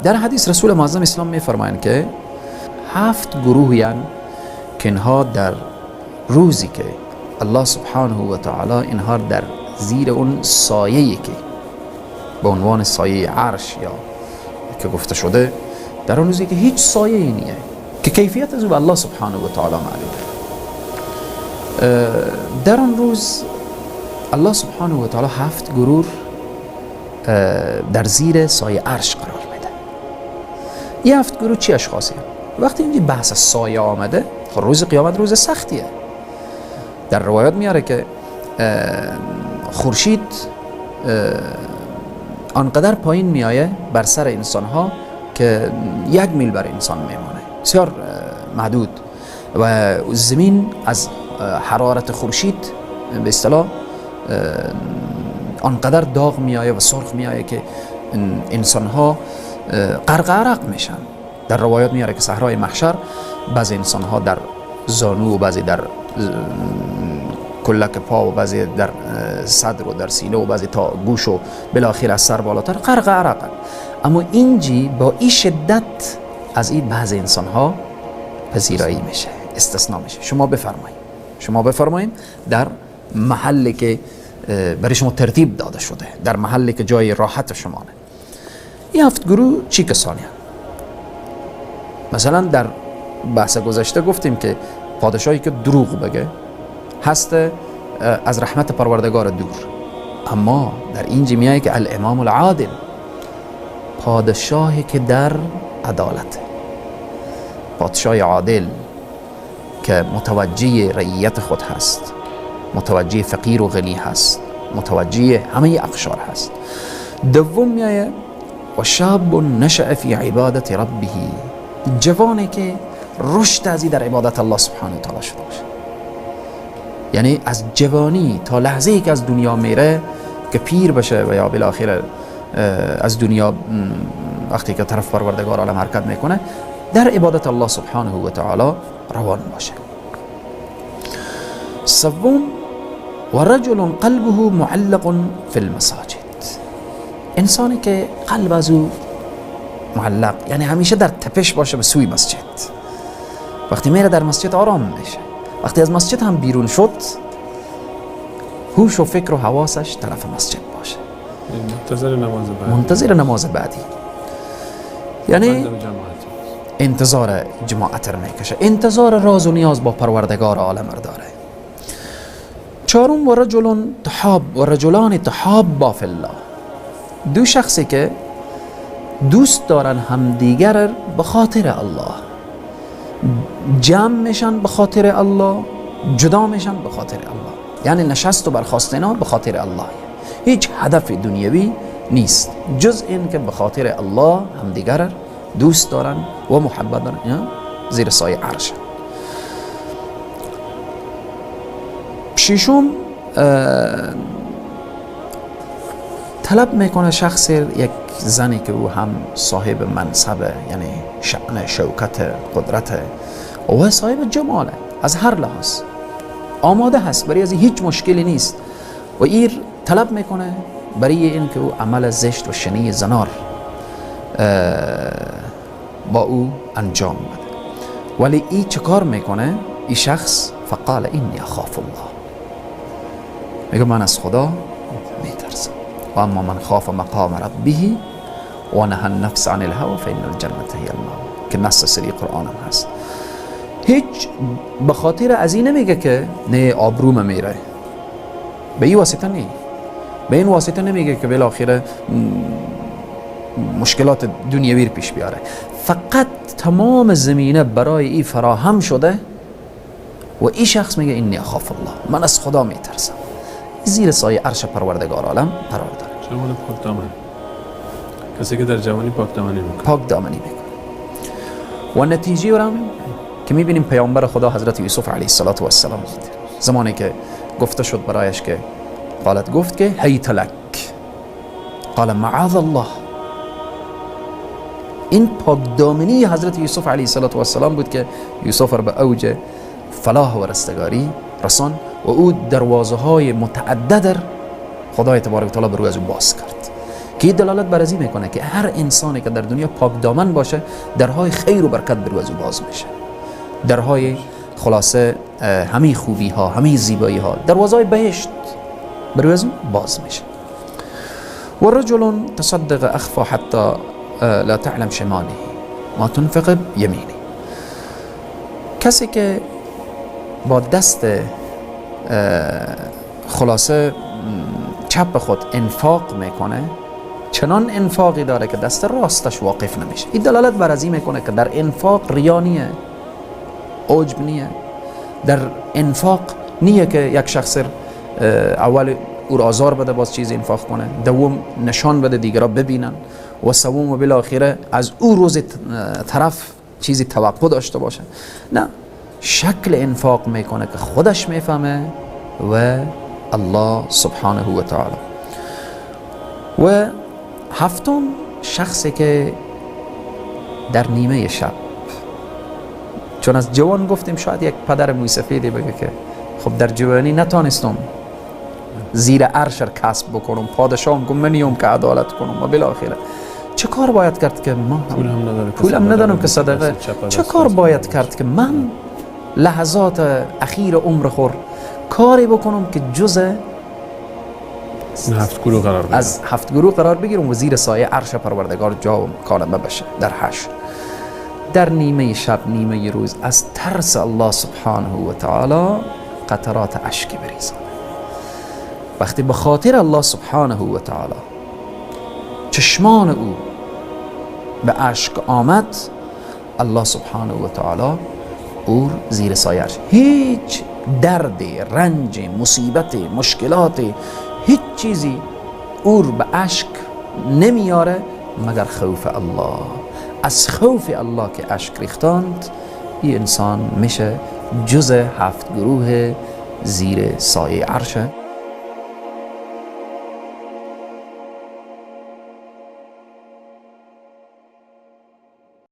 در حدیث رسول معظم اسلام میفرمایند که 7 گروهی که اینها در روزی که الله سبحانه و تعالی اینها در زیر اون سایه‌ای که به عنوان سایه عرش یا که گفته شده، در اون روزی که هیچ سایه‌ای نیه که کیفیت از او به الله سبحانه و تعالی معلومه، در اون روز الله سبحانه و تعالی 7 گروه در زیر سایه عرش قرار میده. این 7 گروه چی اشخاصی؟ وقتی اینجا بحث سایه آمده، خب روز قیامت روز سختیه. در روایات میاره که خورشید آنقدر پایین میایه بر سر انسان ها که 1 میل بر انسان میمانه، بسیار محدود، و زمین از حرارت خورشید به اصطلاح آنقدر داغ میایه و سرخ میایه که انسان ها غرق عرق میشن. در روایات میاره که صحرای محشر بعضی انسان ها در زانو و بعضی در کلک پا و بعضی در صدر و در سینه و بعضی تا گوش و بالاخره از سر بالاتر غرق عرقن. اما اینجی با این شدت از این بعضی انسان ها پذیرایی میشه، استثناء میشه. شما بفرمایید در محلی که برای شما ترتیب داده شده، در محلی که جای راحت شمانه. این 7 گروه چی کسانی هستند؟ مثلا در بحث گذشته گفتیم که پادشاهی که دروغ بگه هست از رحمت پروردگار دور، اما در اینجا میایه که الامام العادل، پادشاهی که در عدالت، پادشاه عادل که متوجه رعیت خود هست، متوجه فقیر و غنی هست، متوجه همه اقشار هست. دوم میایه و شاب نشأ فی عبادت ربه، جوانی که رشد ازی در عبادت الله سبحانه و تعالی شده باشه، یعنی از جوانی تا لحظه ای که از دنیا میره که پیر بشه و یا بالاخره از دنیا وقتی که طرف پروردگار عالم حرکت میکنه، در عبادت الله سبحانه و تعالی روان باشه. سوم و رجل قلبه معلق فی المساجد، انسانی که قلب از او معلق، یعنی همیشه در تپش باشه به سوی مسجد. وقتی میره در مسجد آرام میشه، وقتی از مسجد هم بیرون شد هوش و فکر و حواسش طرف مسجد باشه، منتظر نماز بعدی، منتظر نماز بعدی، یعنی انتظار جماعت رو میکشه، انتظار راز و نیاز با پروردگار عالم رو داره. چهارم و رجل تحاب و رجلان تحابا فی الله، دو شخصی که دوست دارن همدیگر به خاطر الله، جمع میشن به خاطر الله، جدا میشن به خاطر الله، یعنی نشست و برخاست اینا به خاطر الله، هیچ هدف دنیوی نیست جز این که به خاطر الله همدیگر دوست دارن و محبت دارن، اینا زیر سایه عرش. ششم طلب میکنه شخص یک زنی که او هم صاحب منصب، یعنی شأن، شوکت، قدرت و صاحب جماله، از هر لحاظ آماده هست، برای از هیچ مشکلی نیست، و ایر طلب میکنه برای این که او عمل زشت و شنیع زنار با او انجام بده. ولی ای چه کار میکنه؟ ای شخص فقال اینی اخاف الله، میگه من از خدا میترسم. و اما من خاف مقام ربه و نهى النفس عن الهوى فإن الجنة هي المأوى، که نص سری قرآن هم هست. هیچ به خاطر از این نمیگه که نه آبروم میره، به این واسطه نه، به این واسطه نمیگه که بالاخره مشکلات دنیوی پیش بیاره. فقط تمام زمینه برای این فراهم شده و این شخص میگه اینی اخاف الله، من از خدا میترسم، زیر سایه عرش پروردگار عالم قرار داره. جوان پاک دامن، کسی که در جوانی پاک دامنی میکنه، پاک دامنی میکنه. و نتیجه رو که میبینیم پیامبر خدا حضرت یوسف علیه السلام زمانی که گفته شد برایش که قالت، گفت که هیت لک، قال معاذ الله. این پاک دامنی حضرت یوسف علیه السلام بود که یوسف را به اوج فلاح و رستگاری رسان و او دروازه های متعدد خدای تبارک و تعالی بر روی از او باز کرد. که دلالت بر ازی میکنه که هر انسانی که در دنیا پاک دامن باشه، درهای خیر و برکت بر او باز میشه، درهای خلاصه همه خوبی ها، همه زیبایی ها، دروازه بهشت بر او باز میشه. و رجل تصدق اخفى حتى لا تعلم شماله ما تنفق یمینه. کسی که با دست خلاصه چپ خود انفاق میکنه، چنان انفاقی داره که دست راستش واقف نمیشه. این دلالت بر از این میکنه که در انفاق ریا نیه، عجب نیه، در انفاق نیه که یک شخص اول او را آزار بده باز چیز انفاق کنه، دوم نشان بده دیگرا ببینن، و سوم و بالاخره از او روز طرف چیزی توقع داشته باشه. نه، شکل انفاق میکنه که خودش میفهمه و الله سبحانه و تعالی. و هفتم، شخصی که در نیمه شب، چون از جوان گفتیم شاید یک پدر موی سفیدی بگه که خب در جوانی نتانستم زیر عرش را کسب بکنم، پادشاهم گفت من نیوم که عدالت کنم و بالاخره چه کار باید کرد که ما پولم ندارم که صدقه، چه کار باید کرد که من لحظات اخیر عمر خور کاری بکنم که جز هفت گروه قرار بگیرم، از هفت گروه قرار بگیرم و زیر سایه عرش پروردگار جا و مکانم بشه. در حشر، در نیمه شب، نیمه روز، از ترس الله سبحانه و تعالی قطرات اشک بریزانه. وقتی به خاطر الله سبحانه و تعالی چشمان او به اشک آمد، الله سبحانه و تعالی او زیر سایه عرش، هیچ درد، رنج، مصیبت، مشکلات، هیچ چیزی او به اشک نمیاره مگر خوف الله. از خوف الله که اشک ریختاند، این انسان میشه جز هفت گروه زیر سایه عرشه.